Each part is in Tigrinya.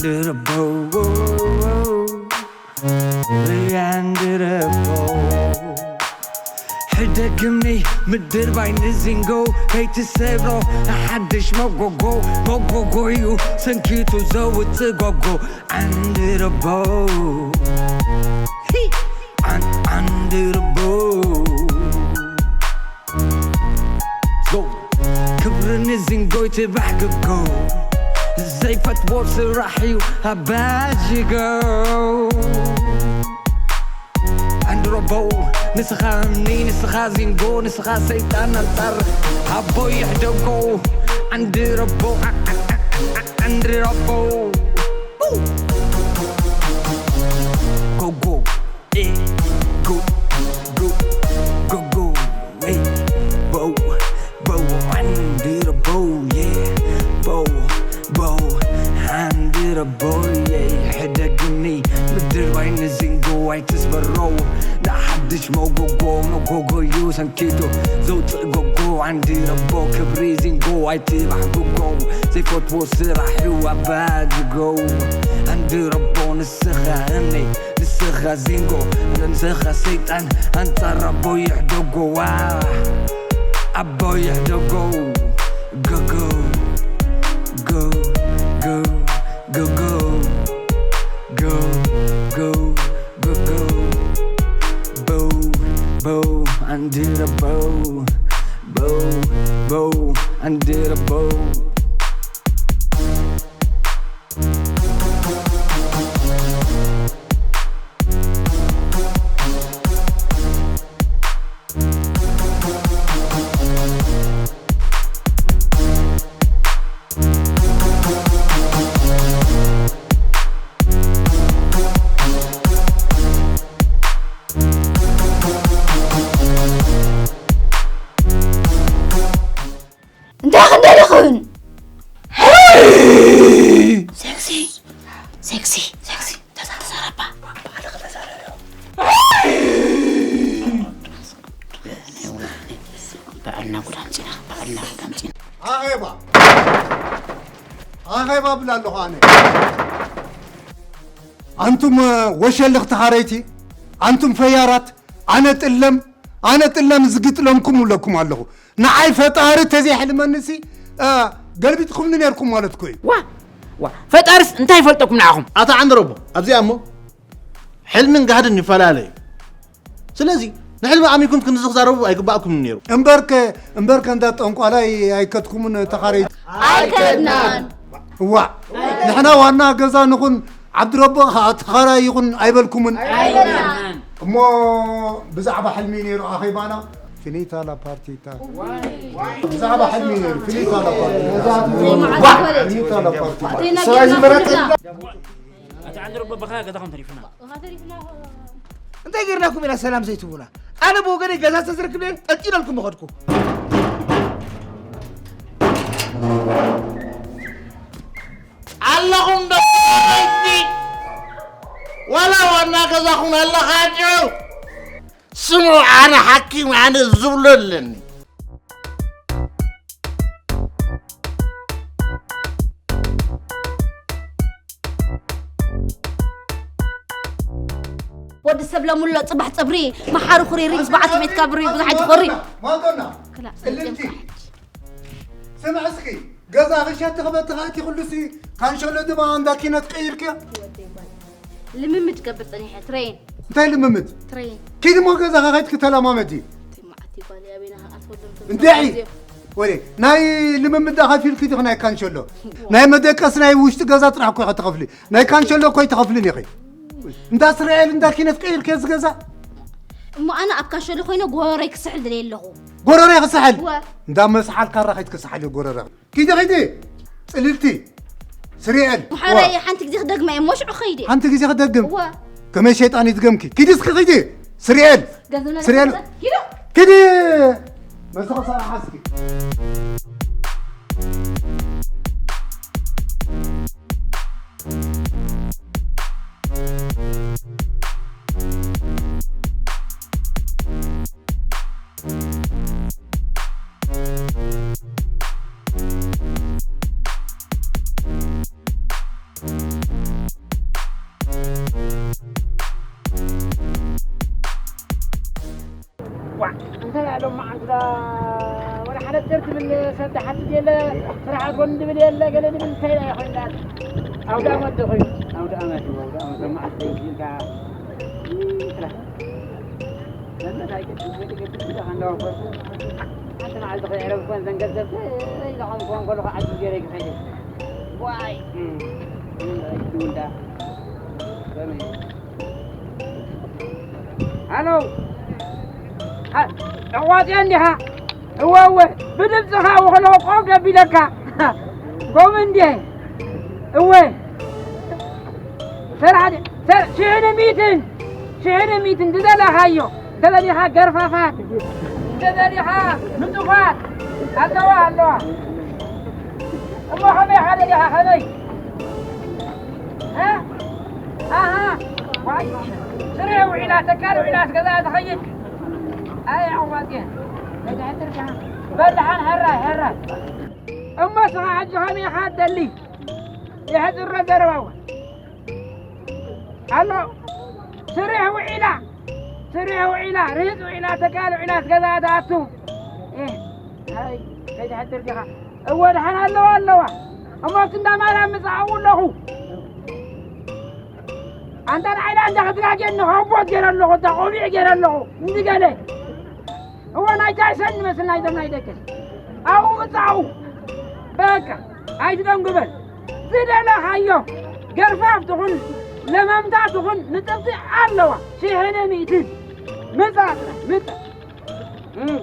ድረቦ፣ ሪያን ድረቦ። ሕደግኒ ምድር ባይ ንዚንጎ ከይትሰብሮ፣ ንሓድሽ መጎጎ፣ መጎጎ እዩ ሰንኪቱ ዘውፅእ ጎጎ። ዓንድረቦ፣ ሂ! ዓን-፣ ዓንድረቦ። ጎ። ክብሪ ንዚንጎ ይትባሕ ክጎ። ዘይፈትዎ ስራሕ እዩ ኣባጅጎ። ዓንድረቦ፣ ንስኻ እምኒ፣ ንስኻ ዚንጎ፣ ንስኻ ሰይጣን ኣንጻር ኣቦ ይሕደጎ። ዓንድረቦ፣ ዓ-፣ ዓ-፣ ዓ-፣ ዓ-፣ ዓ-፣ ዓንድረቦ። ኡ! ጎጎ፣ ኤ፣ ጎ፣ ጎ፣ ጎጎ፣ ኤ፣ ቦ፣ ቦ፣ ዓንድረቦ፣ የ፣ ቦ፣ ቦ፣ ዓንድረቦ፣ የ፣ ሕደግኒ ምድር ባይ ንዚንጎ ኣይትስበሮ። ንሓድሽ መጎጎ፣ መጎጎ እዩ ሰንኪቱ ዘውፅእ ጎጎ። ዓንድረቦ፣ ክብሪ ዚንጎ ኣይትባሕ ጎጎ። ዘይፈትዎ ስራሕ እዩ ኣባጅጎ። ዓንድረቦ፣ ንስኻ እምኒ፣ ንስኻ ዚንጎ፣ ንስኻ ሰይጣን ኣንጻር ኣቦ ይሕደጎ። ዋ፣ ኣቦ ይሕደጎ። ጎጎ፣ ጎ፣ ጎ፣ ጎጎ፣ ጎ፣ ጎ፣ ጎጎ። ቦ፣ ቦ፣ ዓንድረቦ። ቦ፣ ቦ፣ ዓንድረቦ። እንታይ ክንደሊ ኹን? ሴክሲ፣ ሴክሲ፣ ሴክሲ፣ ተዛ-፣ ተዛረባ። ባዕልና ጉድ ኣምፂና፣ ባዕልና ጉድ ኣምፂና። ኣኼባ፣ ኣኼባ እብል ኣለኹ ኣነ። ኣንቱም ወሸልኽ ተኻረይቲ፣ ኣንቱም ፈያራት፣ ኣነ ጥለም፣ ኣነ ጥለም ዝግጥለምኩም እብለኩም ኣለኹ። ንዓይ ፈጣሪ ተዘይሕልመኒሲ፣ እ፣ ገልቢጥኩምኒ ነርኩም ማለት እኮ እዩ። ዋ፣ ዋ፣ ፈጣሪስ እንታይ ይፈልጠኩም ንዓኹም? ኣታ ዓንደረቦ፣ ኣብዚኣ እሞ ሕልምን ጋህድን ይፈላለ እዩ። ስለዚ ንሕልሚ ኣሚንኩም ክንዚ ክዛረቡ ኣይግባእኩምን ነይሩ። እምበርከ፣ እምበርከ እንዳ ጠንቋላይ ኣይከድኩምን ተኻረይቲ? ኣይከድናን። እዋ፣ ንሕና ዋና ገዛ ንኹን ዓብድረቦ ኸዓ ተኻራይ ይኹን ኣይበልኩምን። ኣይበልናን። እሞ ብዛዕባ ሕልሚ ነይሩ ኣኼባና ፊኒታ ላ ፓርቲታ። ብዛዕባ ሕልሚ ነይሩ ፊኒታ ላ ፓርቲታ። ዋ! ፊኒታ ላ ፓርቲታ። ኣታ ዓንደረቦ በኻ ገዛኹም ተሪፍና። እንታይ ጌርናኩም ኢና ሰላም ዘይትቡና? ኣነ ብወገነይ ገዛ ተዝረክብ ነይረ ጠጢለልኩም ምኸድኩ። ኣለኹም ዶ? ዋላ ዋና ገዛኹም ኣለኻ ጭው? ስምዑ፣ ኣነ ሓኪም፣ ኣነ ዝብሎ ኣለኒ። ወዲ ሰብ ለሙሎ ጽባሕ ጸብሪ፣ መሓሪ ኩሪሪ፣ ምስ በዓልቲ ቤትካ ብሪ፣ ብዙሕ ኣይትኾሪ። ማንቶና፣ ክላ፣ ጽልልቲ። ጽልልቲ። ስምዕ እስኪ፣ ገዛ ክሸት ትኽበት ትኻእቲ ኩሉሲ፣ ካንሸሎ ድማ እንዳ ኪነት ቀይርክዮ? ልምምድ ገብር ጸኒሐ፣ ትሬን። እንታይ ልምምድ? ትሬን። ኪድ እሞ ገዛኻ ከይድኪ ተለማመዲ። እቲ መዓት ጓል ኣበይና ከኣትወሎም እንድዒ። ወደ ናይ ልምምድ ዳኻ ፊልኪ ዲኺ ናይ ካንሸሎ? ናይ መደቀስ ናይ ውሽጢ ገዛ ጥራሕ እኮ ኢኻ ትኸፍሊ። ናይ ካንሸሎ እኮ ኣይትኸፍልን ኢኺ። እንዳ እስራኤል እንዳ ኪነት ቀይርክዮ እዚ ገዛ? እሞ ኣነ ኣብ ካንሸሎ ኮይነ ጎረረይ ክስሕል ድልየ ኣለኹ። ጎረረይ ክስሕል? እወ። እንዳ መስሓል ካራ ከይትክስሓል እዩ ጎረረ። ኪዲ ኪዲ ጽልልቲ ስሪኤል። ምሓረይ፣ ሓንቲ ግዜ ክደግማ እየ፣ እሞ ሽዑ ኸይደ። ሓንቲ ግዜ ክደግም? እወ። ከመይ ሸይጣን ይድገምኪ? ኪዲ እስኪ ኪዲ ስሪኤል። ገንዘብና ስሪኤል። ኪዱ። ኪዲ። መስኽ ሰራሓ እስኪ። ሎማዓንቲ ዳ ወላ ሓደ ጭር ትብል ሰብ ትሓትት የለ፣ ስራሕ ጎን ድብል የለ፣ ገለ ድብል እንታይ ኢላ ኮይና? ኣውደ ኣመት ዶ ኮይኑ? ኣውደ ኣመት እዩ፣ ኣውደ ኣመት። ሎማዓንቲ ኢልካ ስራሕ ዘመድ ኣይገድም፣ ወይ ትገድም ኢልካ እንዳወፈርኩ፣ ሓንቲ መዓልቲ ከይዕረብ እኮ ዘን ገንዘብ ኢልካ ክኾን ከሎ ከዓጅብ ገይረ ክኸይድ። ዋይ! እም፣ እም፣ ኣይትውልዳ። በመይ? ሃሎ። ሃ-፣ ኣዋጽያ እንዲኻ? እወ፣ እወ። ብድምፅኻ እወ ከለኹ ቆም ደቢለካ። ከምኡ እንድየ። እወ። ሰላሳ፣ ሰ-፣ ሽሕን ሚእትን፣ ሽሕን ሚእትን ዝደለኻዮ። እንተደሊኻ ገርፋፋት፣ እንተደሊኻ ንጡፋት። ኣለዋ፣ ኣለዋ። እሞ ከመይ ሓደ ዲኻ፣ ከመይ? እ? ኣሃ፣ ዋይ፣ ስረ ውዒላ፣ ተካል ውዒላ፣ እስከዛ ትኸይድ። ኣይ፣ ኣዋጤ፣ ተጋሕጥርካ። በል፣ ደሓን፣ ሕራይ፣ ሕራይ። እሞ፣ ስኻ ሕጂ ከመይ ኢኻ ትደሊ? የሕጽሮ ዘረባዋ። ኣሎ፣ ስርሕ ውዒላ፣ ስርሕ ውዒላ፣ ርህጽ ውዒላ፣ ተካል ውዒላ፣ እስከዛ ትኣቱ። እ፣ ኣይ፣ ከይትሕድር ዲኻ? እወ፣ ደሓን ኣለዋ፣ ኣለዋ። እሞ፣ ኣብቲ እንዳ ማርያም ምጻእዎ ኣለኹ። ኣንታ ንዓይ ደኣ እንዳ ክትጋጌ ኣለኹ፣ ኣቦት ገይረ ኣለኹ፣ እታ ቆቢዕ ገይረ ኣለኹ፣ እንዲ ገለ። እወ፣ ናይ ታይሰን ይመስል ናይ ደም ናይ ደገ። ኣብኡ ምጻእዎ። በቃ፣ ኣይትደንጉ በል። ዝደለኻዮ ገርፋፍ ትኹን፣ ለመምታ ትኹን፣ ንጥፍቲ ኣለዋ። ሽሕን ሚእትን። ምጻእ ጥራሕ፣ ምጻእ። እም።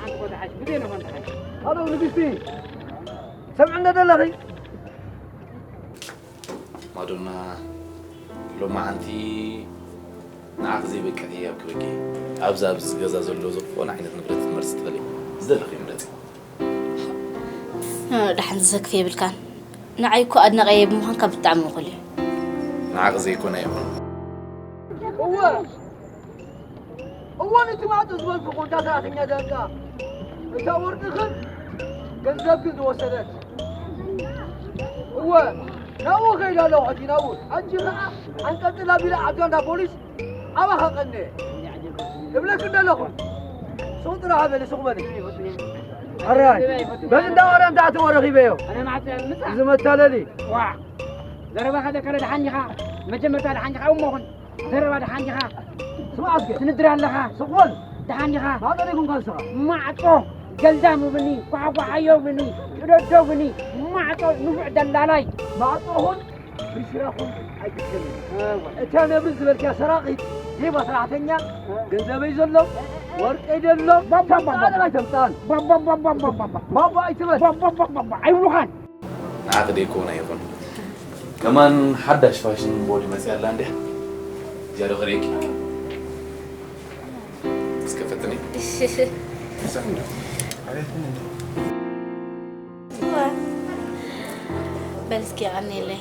ሓንቲ ቦታ ሓሽ፣ ብዘይ ነኾን ተሓሽ። ሃሎ ንግስቲ፣ ሰምዕኒ ዶ ኣለኺ? ማዶና፣ ሎማዓንቲ ንዓኺ ዘይበቅዕ ህያብ ክበኪ። ኣብዚ፣ ኣብዚ ገዛ ዘሎ ዝኾነ ዓይነት ንብረት ክትመርጺ ትኽእሊ። ዝደለኽዮ ምረጺ። እ፣ ደሓን ዝሰክፍ የብልካን። ንዓይ እኮ ኣድናቒየ ብምዃንካ ብጣዕሚ እኹል እዩ። ንዓኺ ዘይኮነ ኣይኹን። እወ፣ እወ፣ ነቲ ማዕጾ ዝበልኩ እኮ እንዳ ሰራሕተኛ ዳንቃ እታ ወርቅኽን ገንዘብክን ዝወሰደት። እወ፣ ናብኡ ከይደ ኣለኹ ሕጂ ናብኡ። ሕጂ ኸዓ ኣንጠልጥል ኣቢለ ኣብዛ እንዳ ፖሊስ ኣባኻ ቀንየ እብለክን ዘለኹ። ሱቕ ጥራሕ በሊ፣ ሱቕ በሊ። ሕራይ፣ በዚ እንዳ ወረ እንዳ ኣተወ ረኺበዮ። እዚ መታለሊ። ዋ፣ ዘረባኻ ደከረ ደሓን ዲኻ? መጀመርታ ደሓን ዲኻ? እሞ ኹን ዘረባ ደሓን ዲኻ? ስማዕ እስከ። ትንድር ኣለኻ? ስቕ በል። ደሓን ዲኻ? ማዕጾ ደይኮንካ ንስኻ? ማዕጾ ገልዳም እብኒ፣ ኳዕኳዓዮ እብኒ፣ ጭደዶ እብኒ፣ ማዕጾ ንፉዕ ደላላይ። ማዕጾ ኹን ብሽራኹም ኣይትከልን። እወ። እታ ነብሪ ዝበልክያ ሰራቒት፣ ሌባ ሰራሕተኛ፣ ገንዘበይ ዘሎ፣ ወርቀይ ዘሎ፣ ባባ፣ ባባ፣ ተምጽኣን ኣይተምጽኣን። ባባ፣ ባባ፣ ባባ፣ ባባ። ባባ ኣይትበል። ባባ፣ ባባ፣ ባባ፣ ኣይብሉኻን። ንዓኺ ደይኮነ ኣይኹን። ከማን ሓዳሽ ፋሽን ቦዲ መጽያ ኣላ እንድያ። እዚኣ ዶ ክርእየኪ? እስከ ፈትኒ። እሺ። በል እስኪ ቀንየለይ።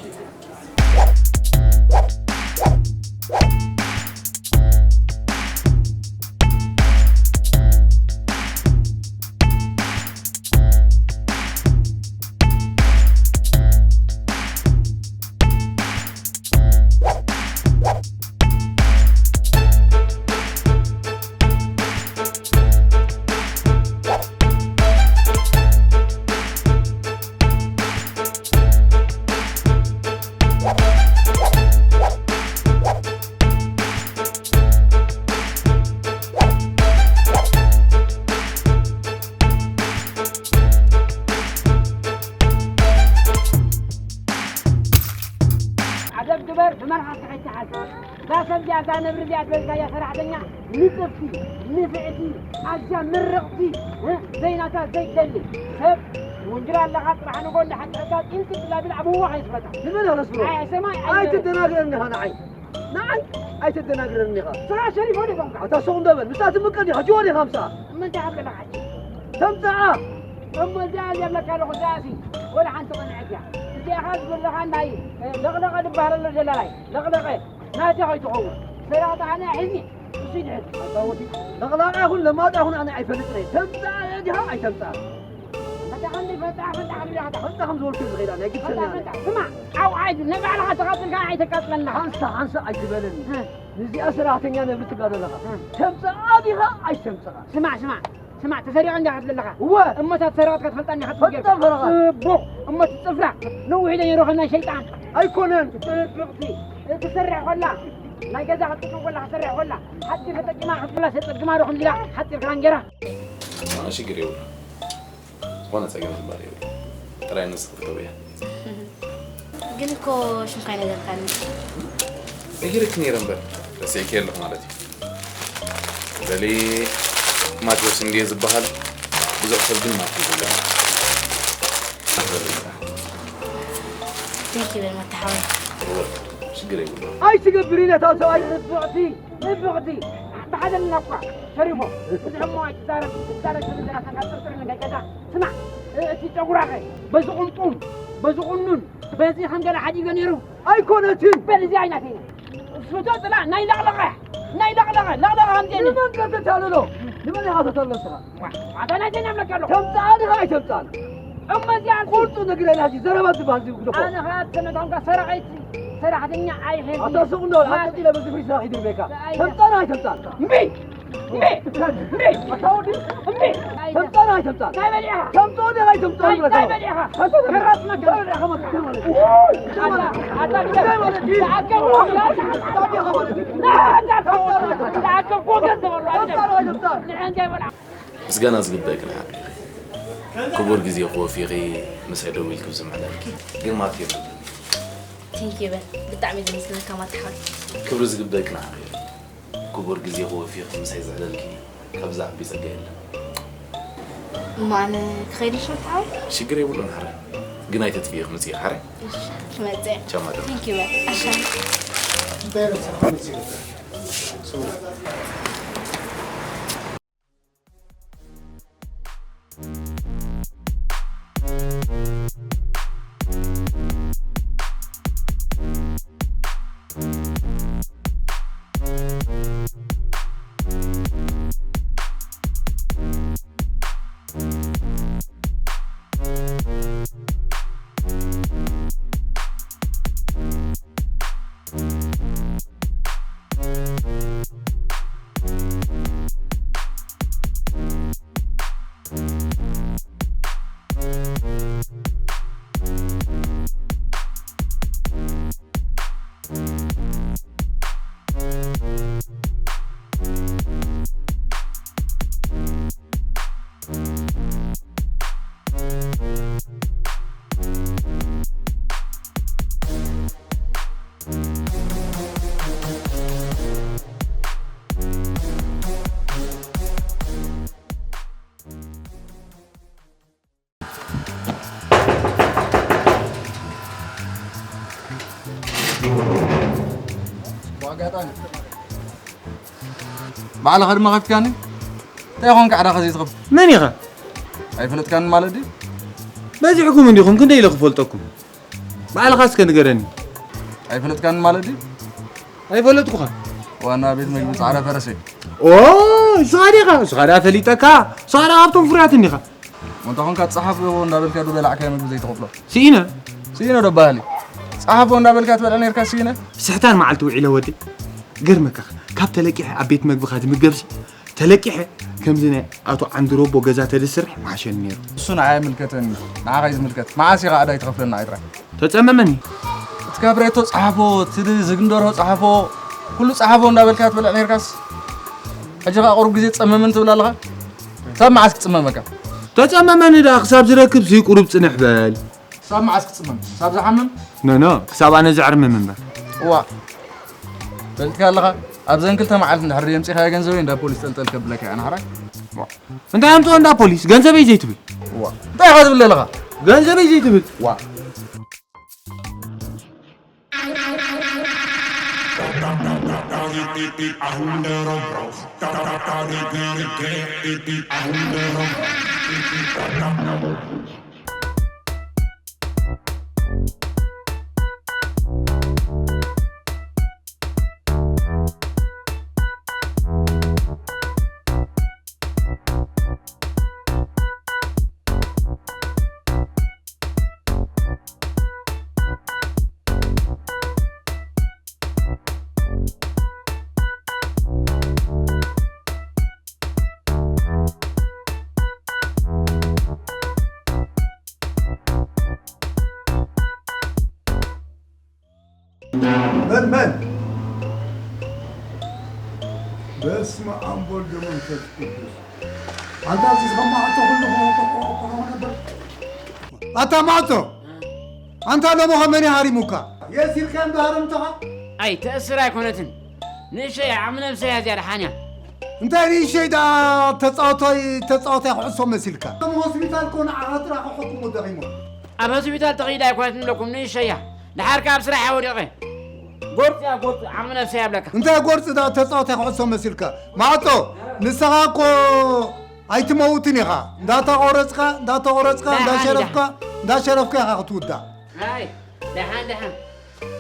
ዓደብ ግበር፣ ብመልሓስካ ከይትሓዝ። እዛ ሰብ እዚኣ፣ እዛ ነብሪ እዚኣ ዝበልካያ ሰራሕተኛ ንጥፍቲ፣ ንፍዕቲ፣ ኣዝያ ምርቕቲ፣ እ፣ ዘይናታ ዘይደሊ ሰብ ውንጅል ኣለኻ። ጽባሕ ንጎ እንዳሓቀካ ጢልጢል ትላብል ኣብ ህዋ ከይስፈታ። ንመን ኣለስብሮ? ኣይ፣ ሰማይ፣ ኣይ፣ ኣይትደናግረኒ ኢኻ ንዓይ። ንዓይ ኣይተደናግረኒ ኢኻ። ስራ ሸሪፍ ወደ ባንካ። ኣታ ሱቕ እንዶ በል። ምስኣ ትምቀል ዲኻ? ጅወር ኢኻ ምስኣ። እሞ እንታይ ሓቀለካ ሕጂ? ተምጽኣ። እሞ እዚኣ ዘለካ ኣለኹ፣ እዚኣ ሲ ወላ ሓንቲ ቀንዐት እያ። እዚኣ ኸኣ ዝብለኻ ናይ፣ እ፣ ለቕለቐ ዝበሃል ኣሎ ደላላይ። ለቕለቐ። ናተይ ከይትኸውን። ሰራቕቲ ኣነ ሒዝኒ፣ እሱ ይድሕን። ኣታ ወዲ፣ ለቕላቕ ይኹን ለማጣ ይኹን ኣነ ኣይፈልጥን እየ። ተምጽኣ እያ ዲኻ ኣይተምጽኣ? ፈንታ ፈንታ ክንብል ኢኻ። ፈንታ ከም ዝበልኩ ዝኸይዳ ናይ ግድ ፈንታ ሰሚዓ። ፈንታ። ስማዕ፣ ዓው ዓይት ንባዕልኻ ተቓጽልካ ኣይተቃጽለና። ሓንሳ ሓንሳ ኣይትበለኒ። እ። ንዚኣ ሰራሕተኛ ነብሪ ትብላ ዘለኻ እ። ተምጽኣ ዲኻ ኣይተምጽኣ? ስማዕ ስማዕ ስማዕ ተሰሪቐ እንዲኻ ትብል ኣለኻ። እወ። እሞ እታ ተሰረቐት ከትፈልጣ እንዲኻ ትብል ጌርካ። ፈንታ ፈረቓ። ጽቡቕ። እሞ እቲ ጽፍራ ነዊሕ ዶ ነይሩ ከናይ ሸይጣን። ኣይኮነን። ጽብቕቲ ክትሰርሕ ኮላ ናይ ገዛ ክትጥቀም ኮላ ክትሰርሕ ኮላ ሓጺር ተጠቂማ ክትብላ ሰጸግማ ዶ ከምዚላ ሓጺር ክላ እንጀራ። ሽግር የብሉን። ዝኾነ ጸገም ዝበሃል የብሉን። ጥራይ ንስኺ ፍተውያ። ግን እኮ ሽምካ ኣይነገርካኒ። ነጊረኪ ነይረ እምበር ረሲዕኪ ኣለኹ ማለት እዩ። በሊ ማቴዎስ እንድየ ዝበሃል ብዙሕ ሰብ ግን ማቴዎስ ይብለኒ። Thank you በል መተሓወይ። ሽግር የብሉን። ኣይትገብሪ ነታ ሰብኣይ ጽብቕቲ ጽብቕቲ ብሓደ እኳ ተሪፎ ብዙሕ እሞ ኣይትዛረብ ትዛረብ ትብል ዘላ ተንካ ጥርጥር ንገጨታ ስማዕ እቲ ጨጉራኸ በዚ ቁምጡም በዚ ቁኑን በዚ ከም ገለ ሓዲገ ነይሩ ኣይኮነትን በል እዚ ኣይናተይ ፍቶ ጥላ ናይ ለቕለቐ ናይ ለቕለቐ ለቕለቐ ከምዚአኒ ንመን ከተታልሎ ንመን ኢኻ ተተሎ ስኻ ኣታ ናይ ዜና ምለካ ኣለኹ ተምፅኣኒ ኸዓ ኣይተምፅኣኒ እመዚኣ ቁርጡ ነግረና ሕጂ ዘረባ ዝበሃል ዝግደፎ ኣነ ኸዓ ተመታምካ ሰረቐይቲ ሰራሕተኛ ኣይሄን ኣታ ሱቕ እንዶ ኣቀጢለ በዚ ፍሪ ስራሕ ይድርበካ ተምፃና ኣይተምፃን እምቢ እምቢ እምቢ ኣታ ወዲ እምቢ ተምፃና ኣይተምፃን እንታይ በሊዕኻ ተምፅኦ ዲኻ ኣይተምፃን እንታይ በሊዕኻ ከራስመካ ምስጋና ዝግበእክን ሓቂ ክቡር ግዜኺ ወፊኺ ምስዒ ደው ኢልኪ ብዝምዕዳልኪ ግርማት የብሉን። Thank you በል ብጣዕሚ ዘመስግነካ ማታ ሓወይ። ክብሪ ዝግበእክን ሓቂ ክቡር ግዜኺ ወፊኺ ምሳይ ዘዕለልኪ ካብዚ ዓቢ ጸጋ የለን። እሞ ኣነ ክኸይድ ይኽእል ሓወይ? ሽግር የብሉን ሓራይ ግን ኣይተጥፍኢ ክትመጽኢ ሓራይ። እሺ ክመጽእ እየ። ቻው ማደም። Thank you በል። እሺ። ባዕልኻ ድማ ከፊትካኒ እንታይ ኾንካ ዕዳኻ ዘይትኸፍት? መን ኢኻ? ኣይፈለጥካኒ ማለት ድዩ? በዚሕኩም እንዲኹም ክንደይ ኢለ ክፈልጠኩም? ባዕልኻ እስከ ንገረኒ። ኣይፈለጥካኒ ማለት ድዩ? ኣይፈለጥኩኻ። ዋና ቤት መግቢ ጻዕዳ ፈረሰይ። ኦ ንስኻ ዲኻ? ንስኻ ደኣ ፈሊጠካ። ንስኻ ደኣ ካብቶም ፍሩያት እንዲኻ። ወንታ ኾንካ ጸሓፎ እንዳበልካ ዶ በላዕካዮ ምግቢ ዘይትኸፍሎ? ስኢነ። ስኢነ ዶ በሃሊ? ጸሓፎ እንዳበልካ ትበልዕ ነርካ ስኢነ? ስሕታን መዓልቲ ውዒለ ወዲ። ገርመካ ካብ ተለቂሐ ኣብ ቤት መግብኻ ዝምገብሲ ተለቂሐ ከምዚ ናይ ኣቶ ዓንድሮቦ ገዛ ተደስርሕ ምሓሸኒ ነይሩ። እሱ ንዓይ ኣይምልከተኒ። ንዓኻ እዩ ዝምልከት። መዓስ ኢኻ ዕዳ ኣይትኸፍለና ኣይ ጥራይ? ተጸመመኒ። እቲ ካብ ሬቶ ጸሓፎ፣ እቲ ዝግንደሮ ጸሓፎ፣ ኩሉ ጸሓፎ እንዳበልካ ትበልዕ ነርካስ ሕጂ ኸኣ ቁሩብ ግዜ ጸመመኒ ትብል ኣለኻ? ክሳብ መዓስ ክጽመመካ? ተጸመመኒ ደኣ ክሳብ ዝረክብ ሲ ቁሩብ ጽንሕ በል። ክሳብ መዓስ ክጽመም? ክሳብ ዝሓምም? ኖኖ፣ ክሳብ ኣነ ዘዕርምም እምበር። እዋእ፣ ፈልጥካ ኣለኻ? ኣብዘን ክልተ መዓልቲ እንድሕር የምጺኻዮ ገንዘበይ እንዳ ፖሊስ ጠልጠል ከብለካ እየ ኣነ ሓራይ። እንታይ ኣምጽኦ እንዳ ፖሊስ? ገንዘበይ ዘይትብል። እዋእ፣ እንታይ ኢኻ ትብል ዘለኻ? ገንዘበይ ዘይትብል። እዋእ። መን መን? በስመ ኣብ ወወልድ ወመንፈስ ቅዱስ። ኣንታ እዚ ዝኸማዕቶ ኩሉ ክኾ- ክኾ- ክኾ ነበር። ኣታ ማዕጾ፣ ኣንታ ሎሚ ኸ መን እዩ ሃሪሙካ? የሲልካ እንዶ ሃረምተኻ? ኣይ፣ ተእስር ኣይኮነትን። ንእሸይ ዓቕሚ ነብሰይ እያ እዚኣ ደሓን እያ። እንታይ ንእሸይ ደኣ ተጻዋታይ፣ ተጻዋታይ ኩዕሶ መሲልካ? ከም ሆስፒታል ኮ ንዓኻ ጥራሕ ክሕክሙ ደኺሞም። ኣብ ሆስፒታል ተኸይዳ ኣይኮነትን ኣለኩም፣ ንእሸይ እያ። ደሓር ከኣ ኣብ ስራሕ እያ ወዲቐ። ጎርጽ እያ፣ ጎርጽ፣ ዓቕሚ ነብሰይ እያ ብለካ። እንታይ ጎርጽ ደኣ ተጻዋታይ ኩዕሶ መሲልካ? ማዕጾ፣ ንስኻ እኮ ኣይትመውትን ኢኻ። እንዳተቖረጽካ፣ እንዳተቖረጽካ፣ ደሓን፣ እንዳሸረፍካ፣ እንዳሸረፍካ ኢኻ ክትውዳእ። ኣይ፣ ደሓን፣ ደሓን።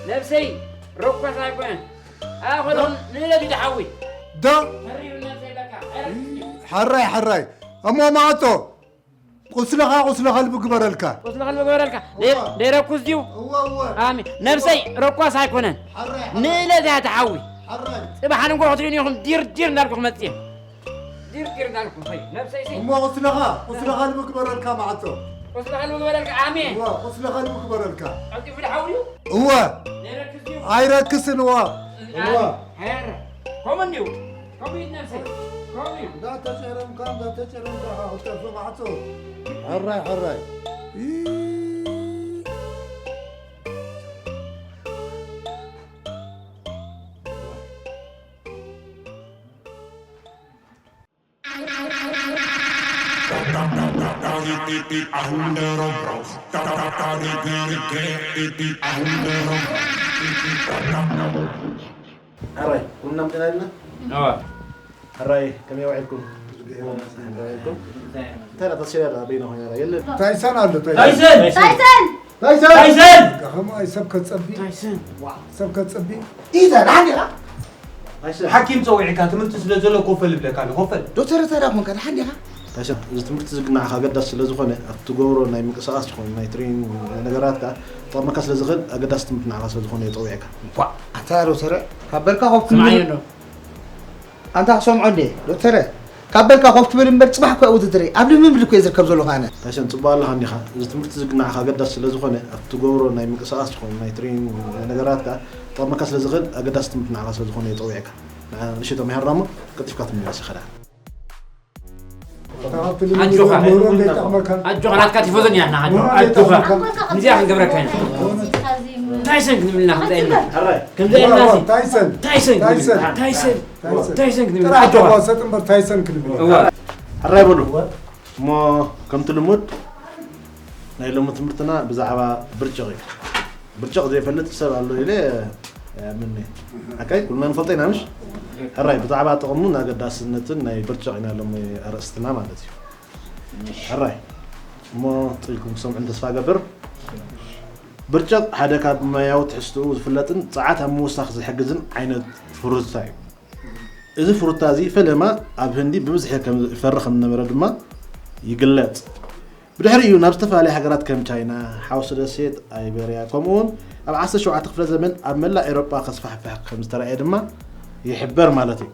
ነብሰይ ረኳስ ኣይኮነን። ኣኸሎም ንእለቱ ተሓዊ። ዶ? ተሪሩ ነብሰይ በቃ። ሕራይ፣ ሕራይ። እሞ ማዕጾ፣ ቁስልኻ፣ ቁስሊ ከልቢ ግበረልካ። ቁስሊ ከልቢ ግበረልካ። እዋ። ደይ-፣ ደይረኩስ ድዩ? እዋ፣ እዋ። ኣሜን። ነብሰይ ረኳስ ኣይኮነን። ሕራይ፣ ሕራይ። ንእለቱ እያ ተሓዊ። ሕራይ። ጽባሕ ንግሆ ክትሪኡኒ ኢኹም ዲር፣ ዲር እንዳልኩ ክመጽእ እየ። ዲርዲር እንዳልኩ ኸይ ነብሰይ ሲ እሞ ቁስልኻ፣ ቁስልኻ ንምግበረልካ ማዕጾ። ቁስልኻ ንምግበረልካ፣ ኣሜን። እዋ፣ ቁስልኻ ንምግበረልካ። ቀልጢፉ ድሓውዩ? እዋ። ዘይረክስ ድዩ? ኣይረክስን፣ እዋ። እዋ። ሃየረ። ከምኡ እንድዩ። ከምኡ ኢድ ነብሰይ። ከምኡ እዩ። እንዳተጨረምካ፣ እንዳተጨረምካ ኢኻ ክትጠፍእ ማዕጾ። ሕራይ፣ ሕራይ። ኢ- ሕራይ፣ ቡና ኣምጺእና ኢልና? እዋ። ሕራይ፣ ከመይ ውዒልኩም? እንታይ ደኣ ተስፋ ኣላ በይና ኾይና የለን። ታይሰን ኣሎ፣ ታይሰን። ታይሰን! ታይሰን! ታይሰን! ታይሰን! ከምኡ ኣይ ሰብ ከጸቢ። ታይሰን! ዋ፣ ሰብ ከጸቢ። ኢዛ፣ ደሓን ዲኻ? ታይሰን። ሓኪም ጸዊዕካ ትምህርቲ ስለ ዘሎ ኮፈል ይብለካ ኣሎ፣ ኮፈል። ዶክተር እንታይ ደኣ ኮንካ? ደሓን ዲኻ? ታይሰን፣ እዚ ትምህርቲ ዝግናዕኻ ኣገዳሲ ስለ ዝኾነ፣ ኣብ ትገብሮ ናይ ምንቅስቓስ ዝኾነ ናይ ትሬኒንግ ነገራት ከኣ ክጠቕመካ ስለ ዝኽእል፣ ኣገዳሲ ትምህርቲ ንዓኻ ስለ ዝኾነ እየ ጸዊዐካ። ዋ፣ ኣታ ዶክተር፣ ካብ በልካ ኮፍ ስምዓዮ ትብል። ዶ? ኣንታ ክሰምዖ እንዴ? ዶክተረ፣ ካብ በልካ ኮፍ ትብል እምበር፣ ጽባሕ እኮ ውድድር እየ። ኣብ ልምምድ እኮ እየ ዝርከብ ዘለኹ ኣነ። ታይሰን፣ ጽቡቕ ኣለኻ እንዲኻ። እዚ ትምህርቲ ዝግናዕኻ ኣገዳሲ ስለ ዝኾነ፣ ኣብ ትገብሮ ናይ ምንቅስቓስ ዝኾነ ናይ ትሬኒንግ ነገራት ከኣ ክጠቕመካ ስለ ዝኽእል፣ ኣገዳሲ ትምህርቲ ንዓኻ ስለ ዝኾነ እየ ጸዊዐካ። ንዓ ንእሽቶ ምሃርና እሞ፣ ቀልጢፍካ ትምለስ ኢኻ ደኣ። ኣጆኻ። ኣጆኻ፣ ናትካ ቲፎዞ ኒና፣ ኣጆኻ። ኣጆኻ። ከምዚኣ ክንገብረካ ኢና። ታይሰን ክንብልና፣ ከምዚኣ ኢልና። ሕራይ። ከምዚኣ ኢልና፣ ታይሰን። ታይሰን ክንብል። ታይሰን። ታይሰን። ታይሰን። ታይሰን ክንብል። ጥራሕ ኣጆኻ። ተዋሰጥ እምበር ታይሰን ክንብል። እወ። ሕራይ በሉ። እሞ ከምቲ ልሙድ ናይ ሎሚ ትምህርትና ብዛዕባ ብርጭቕ እዩ። ብርጭቕ ዘይፈልጥ ሰብ ኣሎ ኢለ ኣይኣምንን እየ። ኣካይ ኩልና ንፈልጦ ኢና ምሽ? ሕራይ ብዛዕባ ጥቕሙን ኣገዳስነትን ናይ ብርጭቕ ኢና ሎሚ ኣርእስትና ማለት እዩ። ሕራይ እሞ ጥልኩም ክሰምዑን ተስፋ እገብር። ብርጭቕ ሓደ ካብ ማያዊ ትሕዝትኡ ዝፍለጥን ጸዓት ኣብ ምውሳኽ ዝሕግዝን ዓይነት ፍሩታ እዩ። እዚ ፍሩታ እዚ ፈለማ ኣብ ህንዲ ብብዝሒ ከም ዝፈሪ ከም ዝነበረ ድማ ይግለጽ። ብድሕሪኡ ናብ ዝተፈላለያ ሃገራት ከም ቻይና፣ ሓውሲ ደሴት ኣይበርያ፣ ከምኡውን ኣብ ዓሰርተ ሸውዓተ ክፍለ ዘመን ኣብ መላእ ኤውሮጳ ከስፋሕፍሕ ከም ዝተራእየ ድማ ይሕበር ማለት እዩ።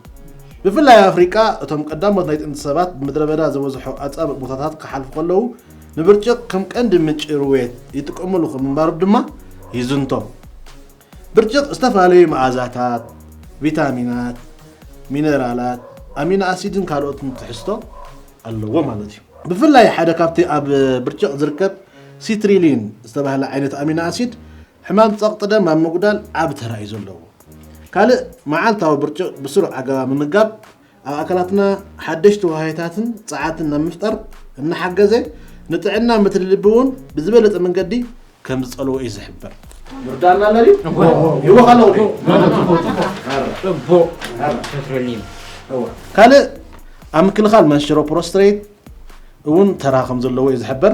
ብፍላይ ኣብ ኣፍሪቃ እቶም ቀዳሞት ናይ ጥንቲ ሰባት ብምድረ በዳ ዝበዝሖ ኣጻብእ ቦታታት ክሓልፉ ከለዉ ንብርጭቕ ከም ቀንዲ ምንጪ ርዌት ይጥቀሙሉ ከም ምንባሮም ድማ ይዝንቶ። ብርጭቕ ዝተፈላለዩ መኣዛታት፣ ቪታሚናት፣ ሚነራላት፣ ኣሚኖ ኣሲድን ካልኦትን ትሕዝቶ ኣለዎ ማለት እዩ። ብፍላይ ሓደ ካብቲ ኣብ ብርጭቕ ዝርከብ ሲትሪሊን ዝተባህለ ዓይነት ኣሚኖ ኣሲድ ሕማም ጸቕጢ ደም ኣብ ምጉዳል ዓቢ ተራ እዩ ዘለዎ። ካልእ መዓልታዊ ብርጭቕ ብስሩዕ ኣገባብ ምምጋብ ኣብ ኣካላትና ሓደሽቲ ዋህዮታትን ጸዓትን ናብ ምፍጣር እናሓገዘ ንጥዕና ምትሊ ልቢ እውን ብዝበለጸ መንገዲ ከም ዝጸልዎ እዩ ዝሕበር። ይርዳእና ኣሎ ድዩ? እወ። ይወኽ ኣለኹ ድዩ? ጽቡቕ። ጽቡቕ። ፔትሮሊየም። እወ። ካልእ ኣብ ምክልኻል መንሽሮ ፕሮስትሬት እውን ተራ ከም ዘለዎ እዩ ዝሕበር።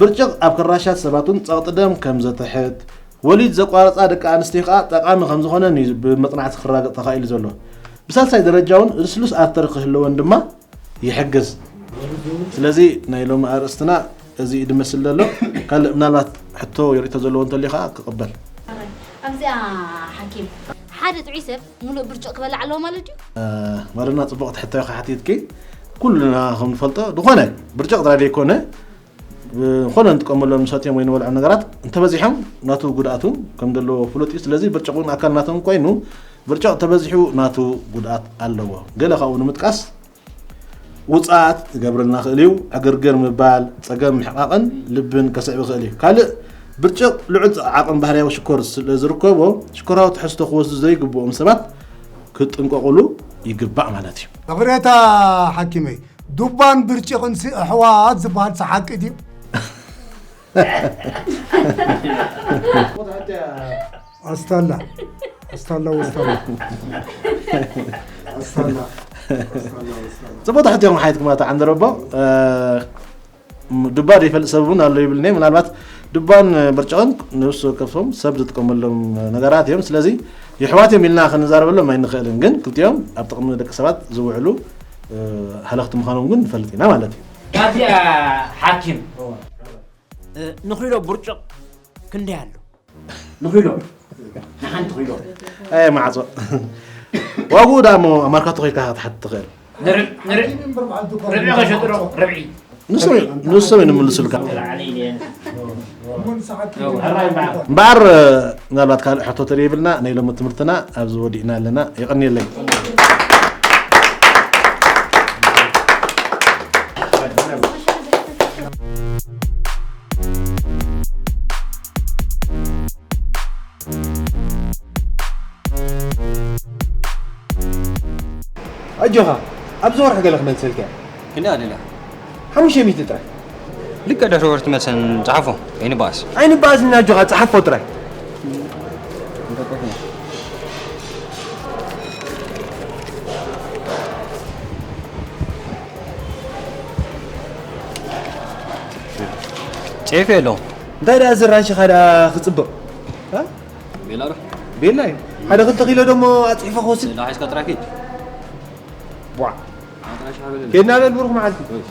ብርጭቕ ኣብ ከራሻት ሰባት እውን ጸቕጢ ደም ከም ዘትሕት፣ ወሊድ ዘቋረጻ ደቂ ኣንስትዮ ከኣ ጠቓሚ ከም ዝኾነን እዩ ብመጽናዕቲ ክረጋገጽ ተኻኢሉ ዘሎ። ብሳልሳይ ደረጃ እውን ልስሉስ ኣርተሪ ክህልወን ድማ ይሕግዝ። ስለዚ ናይ ሎሚ ኣርእስትና እዚ እዩ ድመስል ዘሎ። ካልእ ምናልባት ሕቶ ወይ ርእይቶ ዘለዎ እንተልዩ ከኣ ክቕበል። ኣብዚኣ ሓኪም፣ ሓደ ጥዑይ ሰብ ሙሉእ ብርጭቕ ክበልዕ ኣለዎ ማለት ድዩ? እ፣ ማለትና ጽቡቕቲ ሕቶ ኢኻ ሓቲትኪ። ኩልና ከም ንፈልጦ፣ ዝኾነ ብርጭቕ ጥራይ ዘይኮነ፣ ብዝኾነ እንጥቀመሎም ንሰትዮም ወይ ንበልዖም ነገራት እንተበዚሖም ናቱ ጉድኣቱ ከም ዘለዎ ፍሉጥ እዩ። ስለዚ ብርጭቕ እውን ኣካል ናቶም ኮይኑ ብርጭቕ ተበዚሑ ናቱ ጉድኣት ኣለዎ። ገለ ካብኡ ንምጥቃስ ውፅኣት ክገብረልና ይኽእል እዩ። ዕግርግር ምባል፣ ፀገም ምሕቓቕን ልብን ከስዕብ ይኽእል እዩ። ካልእ ብርጭቕ ልዑል ዓቕን ባህርያዊ ሽኮር ስለ ዝርከቦ ሽኮራዊ ትሕዝቶ ክወስዱ ዘይግብኦም ሰባት ክጥንቀቑሉ ይግባእ ማለት እዩ። ይቕሬታ ሓኪመይ፣ ዱባን ብርጭቕንሲ ኣሕዋት ዝበሃል ሓቂ ድዩ? ኣስታላ ኣስታላ ወስታላ ኣስታላ ኣስታላ ወስታላ ጽቡቕ ሕቶ እዮም ሓየት ግማታ ዓንደረቦ። ዱባ ዘይፈልጥ ሰብ እውን ኣሎ ይብልኒ። ምናልባት ዱባን ብርጭቕን ነብሲ ወከፎም ሰብ ዝጥቀመሎም ነገራት እዮም። ስለዚ የሕዋት እዮም ኢልና ክንዛረበሎም ኣይንኽእልን፣ ግን ክልቲኦም ኣብ ጥቕሚ ደቂ ሰባት ዝውዕሉ ሃለኽቲ ምዃኖም ግን ንፈልጥ ኢና ማለት እዩ። ካብዚኣ ሓኪም ንኺሎ ብርጭቕ ክንደይ ኣሎ? ንኺሎ ንሓንቲ ኺሎ ኣይ ማዕጾ ዋግኡ ደኣ እሞ ኣብ ማርካቶ ኸይድካ ክትሓትት ትኽእል። ንርብዒ ንርብዒ ርብዒ ኸሸጡ ዶ ርብዒ ንሶም ንሶም እዩ ንምልስልካ። እምበኣር ምናልባት ካልእ ሕቶ ተደይብልና ናይ ሎሚ ትምህርትና ኣብዚ ወዲእና ኣለና። የቐንየለይ። ኣጆኻ ኣብዚ ወርሒ ገለ ክመልሰልካ እየ። ክንደይ ኣደላ? ሓሙሽተ ሚእቲ ጥራይ። ልክዕ ድሕሪ ወርሒ ትመልሰን ጸሓፎ። ኣይንበኣስ። ኣይንበኣስን ኣጆኻ ጸሓፎ ጥራይ። ጨፌ ኣለዎ። እንታይ ደኣ እዚ ራንሽኻ ደኣ ክጽብቕ? እ? ቤላ ዶ? ቤላ እዩ። ሓደ ክልተ ኪሎ ደሞ ኣጽሒፈ ክወስድ። ስእላ ሒዝካ ጥራይ ኪድ። ቧዕ። ኣጥራሽ ሓበለለ። ኬድና በል ብሩኽ መዓልቲ። እሺ።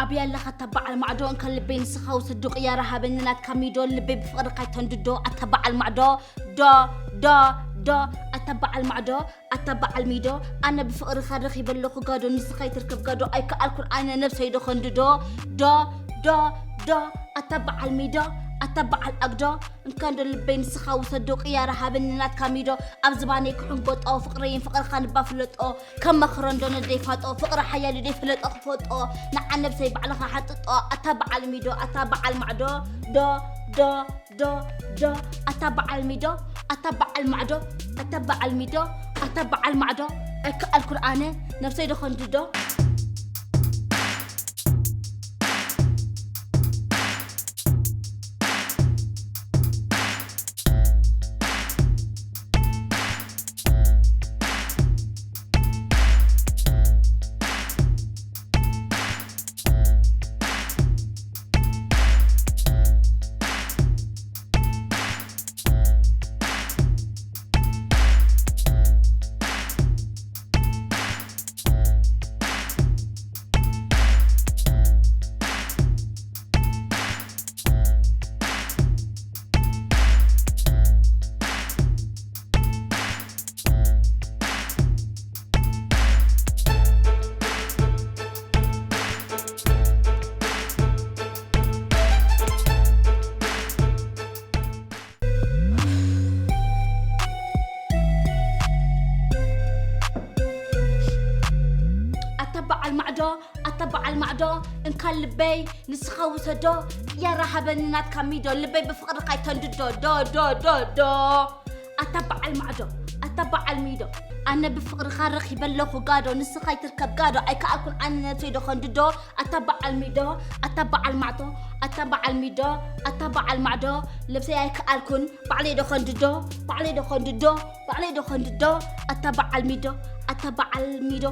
ኣበይ ኣለኻ እታ በዓል ማዕዶ እንካ ልበይ ንስኻ ውሰዶ ቅያራ ሃበኒ ናትካ ሚዶ ልበይ ብፍቕርካ ይተንድዶ ኣታ በዓል ማዕዶ ዶ ዶ ዶ ኣታ በዓል ማዕዶ ኣታ በዓል ሚዶ ኣነ ብፍቕርኻ ረኺበ ኣለኹ ጋዶ ንስኻ ይትርከብ ጋዶ ኣይከኣልኩን ኣነ ነብሰይ ዶ ከንድዶ ዶ ዶ ዶ ኣታ በዓል ሚዶ ኣታ በዓል ኣግዶ እንካንዶ ልበይ ንስኻ ውሰዶ ቅያራ ሃበኒ ናትካ ሚዶ ኣብ ዝባነይ ክሕንጎጦ ፍቕረይን ፍቕርኻን እባ ፍለጦ ከም መኽረንዶ ነደይ ፋጦ ፍቕሪ ሓያል ደይ ፍለጦ ክፈጦ ንዓ ነብሰይ ባዕልኻ ሓጥጦ ኣታ በዓል ሚዶ ኣታ በዓል ማዕዶ ዶ ዶ ዶ ዶ ኣታ በዓል ሚዶ ኣታ በዓል ማዕዶ ኣታ በዓል ሚዶ ኣታ በዓል ማዕዶ ኣይከኣልኩን ኣነ ነብሰይ ዶ ከንድዶ ኣታ በዓል ማዕዶ ኣታ በዓል ማዕዶ እንካ ልበይ ንስኻ ውሰዶ ቅያራ ሃበኒ ናትካ ሚዶ ልበይ ብፍቕርካ ይተንድዶ ዶ ዶ ዶ ዶ ኣታ በዓል ማዕዶ፣ ኣታ በዓል ሚዶ፣ ኣነ ብፍቕርኻ ረኺበ ኣለኹ ጋዶ፣ ንስኻ ይትርከብ ጋዶ፣ ኣይከኣልኩን ኣነ ነብሰይ ዶ ኸንድዶ። ኣታ በዓል ሚዶ፣ ኣታ በዓል ማዕዶ፣ ኣታ በዓል ሚዶ፣ ኣታ በዓል ማዕዶ፣ ነብሰይ ኣይከኣልኩን፣ ባዕለይ ዶ ኸንድዶ፣ ባዕለይ ዶ ኸንድዶ፣ ባዕለይ ዶ ኸንድዶ። ኣታ በዓል ሚዶ፣ ኣታ በዓል ሚዶ፣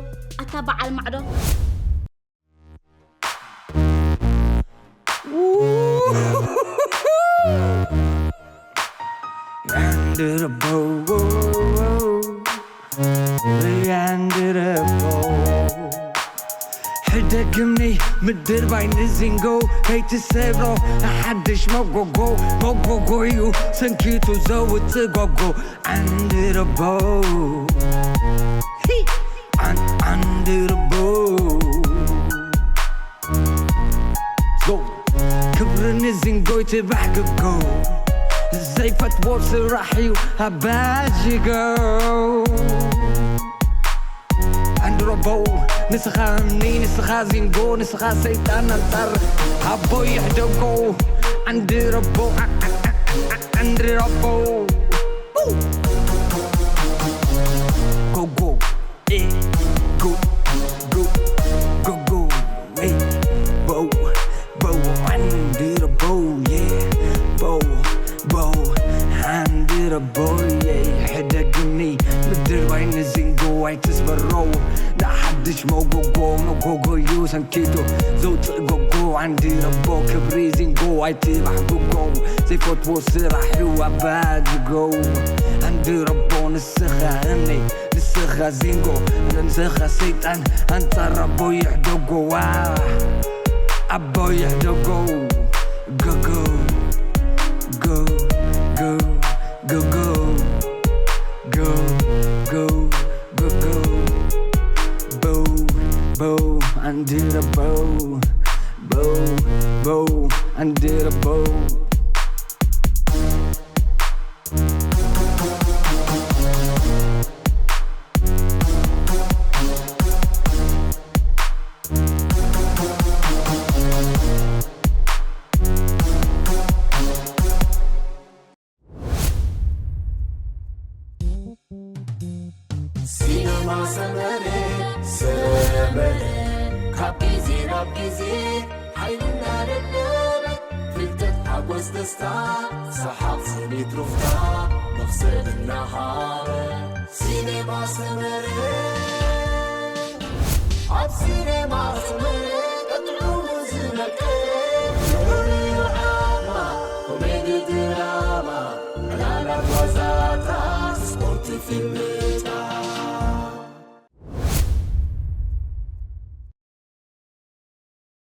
ኣታ በዓል ማዕዶ። ሕደግምኒ ምድር ባይ ንዚንጎ ከይትሰብሮ ሓድሽ መጎጎ መጎጎ እዩ ሰንኪቱ ዘውፅእ ጎጎ ዓንድረቦ ዓንድረቦ ክብርኒ ዝንጎይ ትባሕ ክጎ ዘይፈትዎ ስራሕ እዩ ኣባጅጎ ዓንድረቦ ንስኻ እምኒ ንስኻ ዚንጎ ንስኻ ሰይጣን ኣንጻር ኣቦ ይሕደጎ ዓንድረቦ ዓንድረቦ ጎጎ ሕደግኒ ምድር ባይ ንዚንጎ ኣይትስበሮ ንሓድሽ መጎጎ መጎጎዩ ሰንኪቱ ዘውፅእ ጎጎ ዓንዲ ረቦ ክብሪ ዚንጎ ኣይትባሕብጎ ዘይፈትዎ ስራሕ እዩ ኣባጅጎ ዓንዲ ረቦ ንስኻ እምኒ ንስኻ ዚንጎ ንስኻ ሰይጣን ኣንጻር ኣቦ ይሕደጎዋ ኣቦ ይሕደጎ ጎጎ ጎ ጎ ጎ ጎ ጎ ጎ ጎ ጎ ጎ ቦው ቦው ኣንድረ ቦው ቦው ቦው ኣንድረ ቦው ሲነማ ሰመረ ሰመረ ካብ ግዜ ናብ ግዜ ሓይሉ እናደለበ ፍልጠት ሓጎስ ደስታ ሰሓቕ ስኒት ሩፍታ መኽሰብ እናሃበ ሲነማ ሰመረ ኣብ ሲነማ ሰመረ ቀጥዑ ዝመቀ ፍቕሪ ዓማ ኮሜዲ ድራማ ዕላላት ዋዛታት ስፖርት ፊልም